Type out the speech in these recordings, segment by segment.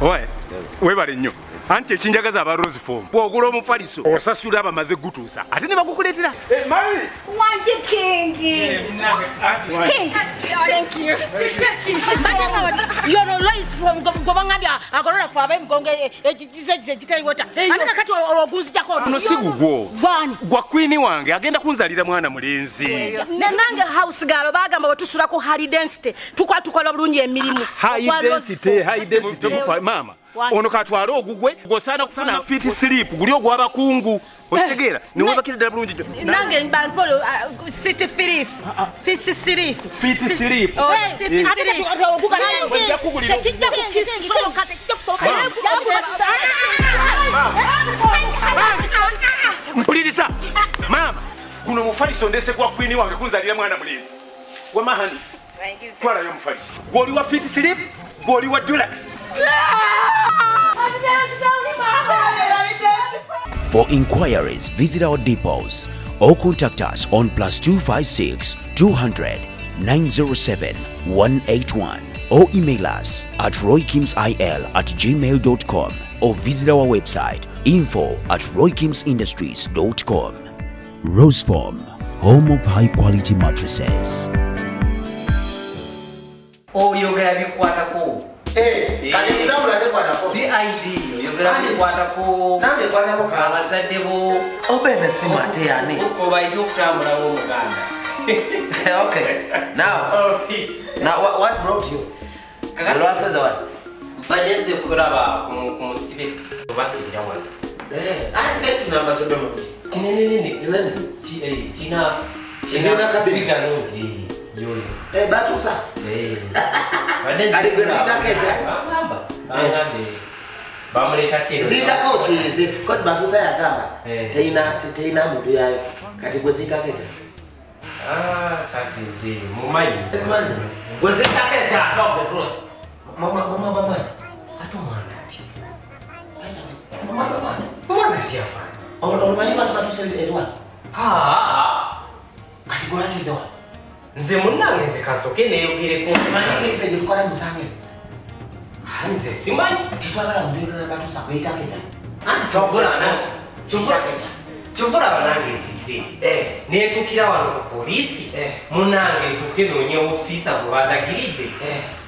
Oye, webale nnyo. Anti ekinjagaza aba Rose Form. Bw'ogula omufaliso osasula abamaze gutuusa ate ne bakukuleetera. Mami! Wangi King. King. Thank you. Yono Rose Form gobangambya agolola fa ab'emigongo egize gitayiwota. Ate kakati olwogunzijako. Ono si gugwo. Gwa queen wange agenda kunzalira mwana mulenzi. Nange house girl bagamba bwe ku high density. Tukola bulungi emirimu. High density, high density. Mama. Ono katwala ogugwe gosana kufuna fit sleep guli ogwabakungu otegeera ne webakira ddala bulungi nange banpolo city firis fit sleep fit sleep mpuliriza mama guno mufaliso ndese kwa queen wange kunzalira mwana mulenzi wamahani twalayo mufaliso gwoli wa fit sleep gwoli wa deluxe. For inquiries, visit our depots or contact us on +256 200 907 181 or email us at roykimsil@gmail.com or visit our website info@roykimsindustries.com. Roseform, home of high quality mattresses. Oyogera bikwatako. Kati kutambula tekwatako. CID oyogera bikwatako. Nange kwatako abazadde bo. Obe nsimu ate yani. Obayita okutambula ng'omuganda. Okay. Now. Oh, peace. Now what brought you? Lwaseza what? Mbadde nze kulaba ku musibe obasibira wano. Ate tuna masibe mungi. Kinene. Kinene. Kina kizina kabiri kanungi. Yoyo. Batusa. Kali gwe zitako etya? Bangambe. Bamuleetako eno. Zitako ki? Because Batusa yagamba teyina muntu yayo. Kati gwe zitako etya? Kati nze mumanyi. Gwe zitako etya? Talk the truth. Mama bamwana. Ate omwana atya? Mama bamwana. Omwana atya afaana? Olumanyi lwaki Batusa eriwa? Kati gwe lwaki zewa? Nze munnange nze kansooke neeyogereko. Manyi ffe gye tukola musango eno. Nze simanyi. Tetwagala muntu Batusa kweyitako etya. Anti kyova olaba nange nzize. Neetuukira wano ku poliisi. Munnange ntuuke noonye ofiisa gwe bandagiridde.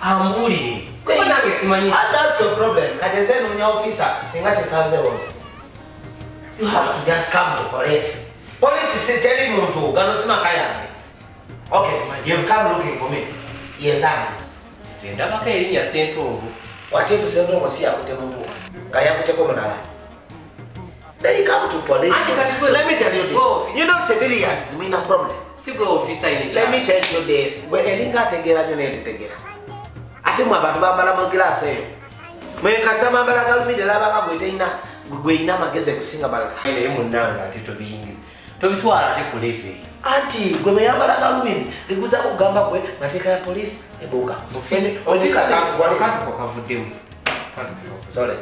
Ambuulire. Kuba nange simanyi. That's your problem. Kati nze noonya ofiisa singa tesanzeewo nze. You have to just come to police. Police si teri muntu gano si maka yange. Okay, you've come looking for me. Yes, I am. Nze ndabako erinnya Ssentongo. What if Ssentongo si yakutte muntu nga yakutteko mulala? They come to police. Let me tell you this. You know civilians mean a problem. Si gwe officer in charge. Let me tell you this. Gwe eringa ategeera nnyo naye tetegeera. Ate mmwe abantu bambala mu giraasi eyo. Mwe kasita bambala galumide labanga gwe erina amagezi okusinga balala. Naye munnange ate tobiyingiza. Tobitwala ate ku level. Anti gwe bwe yambala galumindi liguzaako kugamba gwe mateeka ya poliisi ebuuka. Officer kavuddemu. Sorry.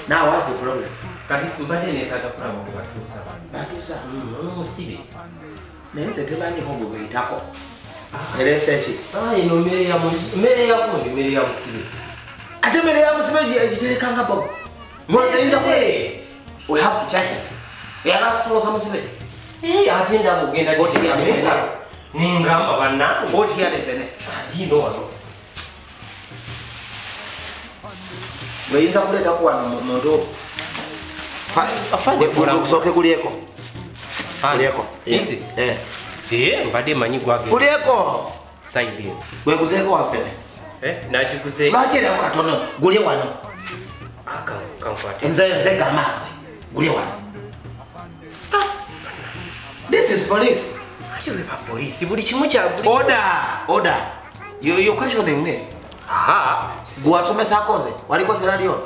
Now what's the problem? Kati mbadde neetaaga kulaba ku Batuusa. Batuusa? Omusibe. Naye nze temanyiiko gwe gweyitako. Ereese ki? Eno mmere ya gundi, mmere ya musibe. Ate mmere ya musibe egitereka nga bobo. Ng'oyinza We have to check it. Eyagala kutulosa musibe. Ate ndaba ogenda nengamba bannange. Otyane ffene. Atiino wano. Oyinza kuleetako wano muntu. Gusooke gulyeko. Gulyeko. Nze? Mbadde mmanyi gwagenda. Gulyeko. Side eno. Gweguzeeko waffene. Nagiguze. Lwaki erako katono gulye wano. Kankwate. Nze gamba gulye wano. This is police. Ate we ba police buli kimu kya buli. Order, order. You questioning me? Aha. Gwe wasomesako nze waliko Sierra Leone?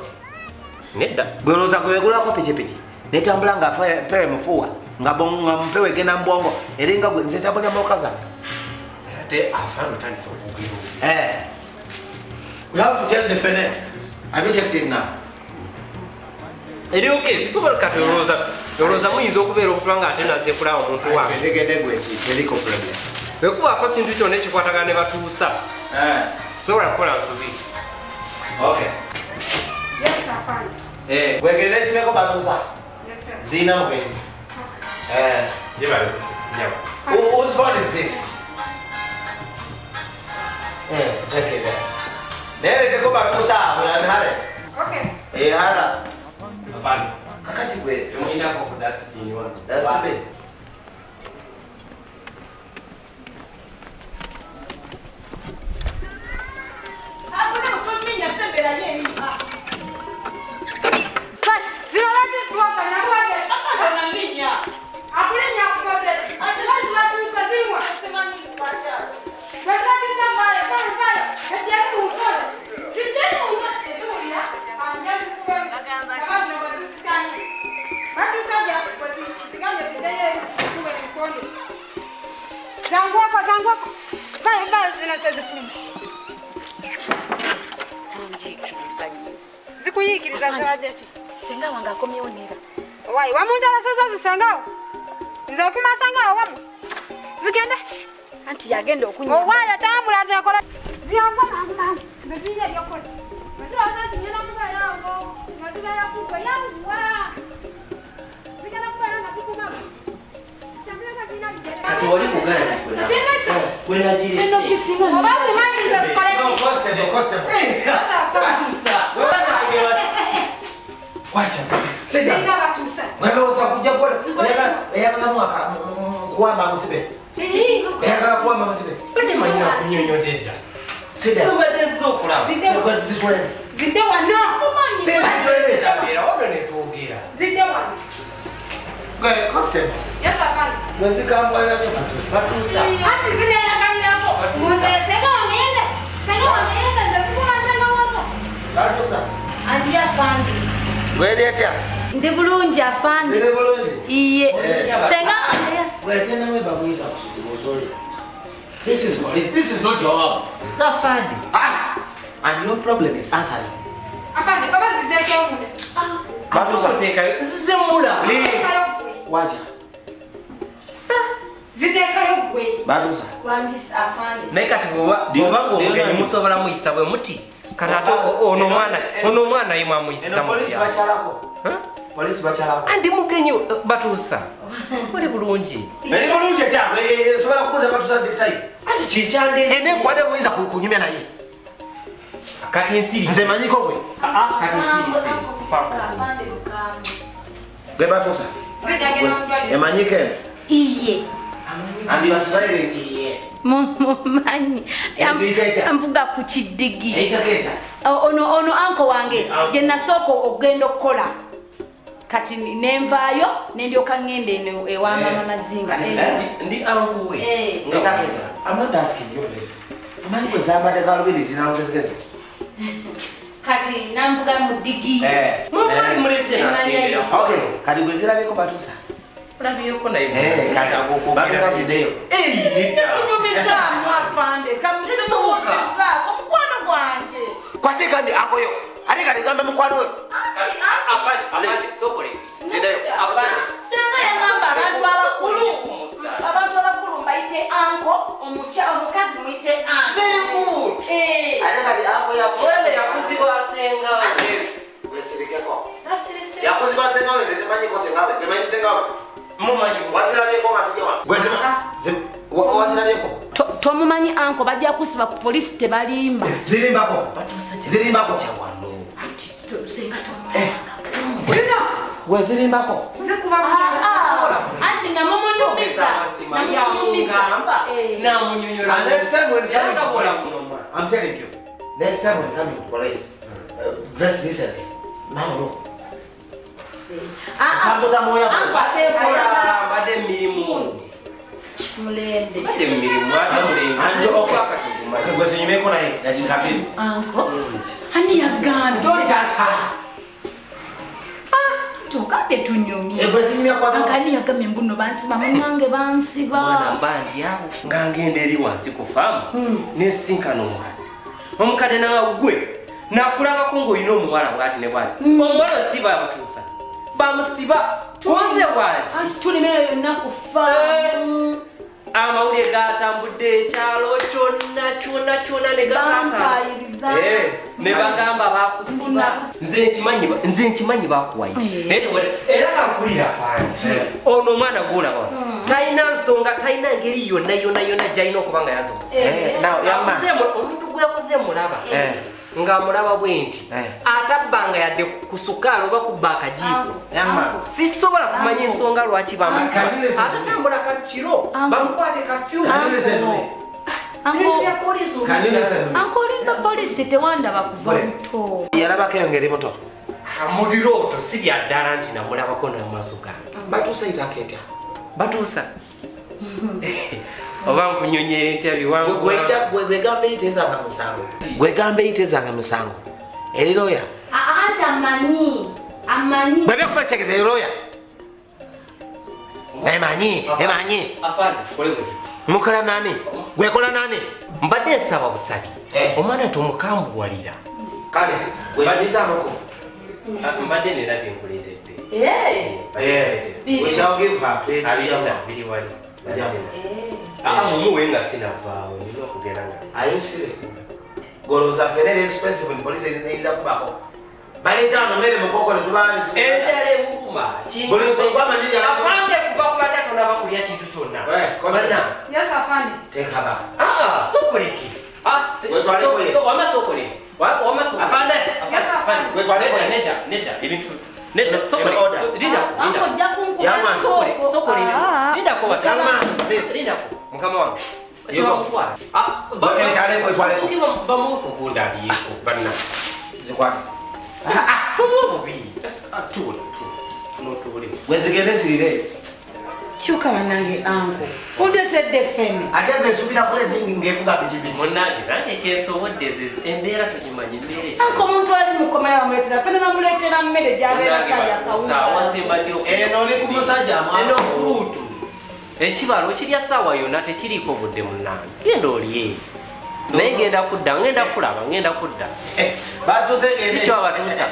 Nedda. Gwe olowooza gwe wegulako pikipiki netambula nga mpewe mufuuwa nga mpewe egenda mu bwongo eringa gwe nze ntambulira mmotoka zange. Ate afaana otandise okwogera. We have to check the fene. Have you checked it now? Eri okay, sisobola kati olowooza muyinza okubeera okutwa nga ate nazze kulaba omuntu wange. Ntegedde gwe nti teriko problem. Bwe kubaako kintu kyonna ekikwatagana ne Batuusa. Sobola kukola nsobi. Okay. Yes, Wegerezimeko batuusa. Zina mugenyi. Whose phone is this? Take it there. Nereteko batuusa unanhale. Okay. Hala. Afande. Kakati gwe temuyinako ku dustbin wano. Dustbin. Senga wange akomyewo nera. Wai, wamundala sasa zisengawo. Nze okumasangawo wamu. Zigende. Anti yagenda okunywa. Owaya tambula zekola. Ziyangwa mangu mangu. Nze zirya ebyokola. Zirowooza nti ngenda kubeera awo. Nga zibeera kugwe yanguwa. Zigenda kubeera nga zikumamu. Kati wali mugana kikwena. Kwenagirese. Oba zimanyi nze zikole ki? Constable. Wacha. Zinga batuusa. Mwalowooza kujja kukola. Eyagala mwaka kuwamba musibe. Eyagala kuwamba musibe. Batemanyi nakunyonyodde dda. Sida. Tubadde zze okulaba. Zidde wano. Era wano ne twogera. Zidde wano. Gwe Constable. Yes, afande. Wezikambwala nnyo batuusa. Batuusa. Anti zineeragalirako. Muze senga wange yeze. Senga wange yeze nze zikuma senga wazo. Batuusa. Andi afande. Gweri atya? Ndi bulungi afande. Ziri bulungi? Iye. Senga gwe tena we baguyisa kusukubozoli. This is police. This is not your home. Afande. And your problem is answering. Afande, oba ziteekewo munda. Batuusa. Teekayo. Zizemula. Please. Wacha. Ziteekayo gwe. Batuusa. Wangi afande. Naye kati bw'oba ng'omugenyi musobola muyisa bwe muti. Kati ate ono omwana ye mwamuyisa mutya. Poliisi bakyalako. Poliisi bakyalako. Andi mugenyi batuusa. Oli bulungi. Eri bulungi etya? Esobola kubuuza batuusa decide. Anti kikyandeese. Ene nkwade buyinza kunyumya naye. Kati nsirise. Nze manyiko gwe. Kati nsirise. Gwe batuusa. Emanyiko eno. Iye. And you are smiling iye. Mumanyi. Anvuga ku kidigi. Ono anko wange gye nasooka okugenda okukola. Kati nenvaayo nendyoka ngenda eno ewa mama Mazinga. Ndi anko we. I'm not asking you please. Amanyi gwe zambadde galubindi zirina lugezigezi. Kati nanvuga mu ddigi. Mulese nasembera. Okay, kati gwe zirabeko batuusa. Olabiyeko naye. Batuusa ziddeyo. Tetunyumizaamu afande. Kamutemuwumizaako omukwano gwange. Kwate gambye akoyo. Ate kati gamba mukwano we. Ziddeyo. Senga yagamba abantu abakulu. Abantu abakulu mbayite anko, omukazi muyite anko. Very good. Ate kati anko yafu. Mwana yakuzibwa senga. Wesirikeko. Yakuzibwa senga we nze temanyiko senga we. Temanyi senga we. Mumanyi. Wasirabyeko masijja wange. Wasirabyeko. Tomumanyi anko bajja kusiba ku poliisi tebalimba. Zirimbako. Zirimbako. Anti senga tomumanyi. Zino. Gwe zirimbako. Zikuba. Anti namumunyumiza. Namunyumiza. Namunyonyola. And next time when coming to police, I'm telling you. Next time when coming to police, dress decently. Now no. Tambuza moyo. Mbadde mirimu. Mulembe. Mbadde mirimu ate mulembe. Anjo okay. Okay, gwe zinyumeko naye dakika 2. Anko. Ani yagambye. Don't ask her. Tugambye tunyumye. Gwe zinyumya kwa Ani yagambye mbuno bansiba munange bansiba. Mwana mbandi awo. Nga ngenda eri wansi ku faamu. Nensinkana omukadde. Omukadde nawe gwe. Nakulabako ng'olina omuwala bw'ati ne bw'ati. Omuwala osiba abatuusa. Bamusiba. Kunze bw'ati. Anti tulina eyo yonna ku faamu. Amawulire gatambudde ekyalo kyonna kyonna kyonna ne gasaasaana. Ne bagamba bakusiba. Nze nkimanyi bakuwayo. Era kankulira faani. Ono omwana gw'olaba talina nsonga, talina ngeri yonna yonna yonna gy'alina okuba nga yazoose. Omuntu gwe yakoze mulaba. Nga mulaba bwe nti atabbanga yadde ku sukaali oba kubba akajiiko. Sisobola kumanya ensonga lwaki bamusiba. Atatambula kakiro bamukwate kafyu. Anko olimba polisi tewandaba kuva muto. Yalabako engeri muto. Mu birooto si bya ddala nti namulabako n'amaaso gange. Batuusa itaka etya? Batuusa. Oba nkunyonyera entya biwangu. Gwe eyitezanga musango. Gwe eyitezanga musango. Eri lawyer. Anti amanyi. Amanyi. Bwe byakubasekeza eri lawyer. Emanyi, emanyi. Afande, kole bwe. Mukola nani? Gwe kola nani? Mbadde nsaba busabi. Omwana tomukambuwalira. Kale, gwe nizamako. Mbadde nina bye nkuleetedde. We shall give her. Abiri wali. Mumuwe nga sinavaawo, nina okugenda nga. Are you serious? Goloza very expensive in police eyinza kubako. Baleeta wano mmere mukoko ne tuba enjala emuluma. Afande kuva ku makya tonaba kulya kintu kyonna. Banna. Yes, afande. Teekaba. Sokoleki. Wama sokoleki. Wama sokoleki. Afande. Yes, afande. Nedda, nedda, ebintu. Nedda, sokoleki. Linda, linda. Anko ojja kunkuba soko. Sokoleki. Lindako wata. Lindako. Mukama wange. Tebamutwala. Bamuwe kugunda aliyeko banna. Zikwate. Tumuwe bubi. Tuula, tuula. Funa otuule. Wezigende zirire. Kyuka bannange anko. Ondeetedde ffene. Ate gwe nsuubira kuleeta ng'evuga pikipiki. Munnange nange kensobodde embeera togimanyi embeera eki. Anko omuntu ali mu kkomera bamuleetera ffene bamuleetera mmere gy'abeera talya kawunga. Eno oli ku musajja mwana. Eno furuutu. Ekibalo okirya ssaawa yonna tekiriiko budde munnange. Genda olye. Naye ngenda kudda, ngenda kulaba, ngenda kudda. Batuuse gende. Kiki abatuusa?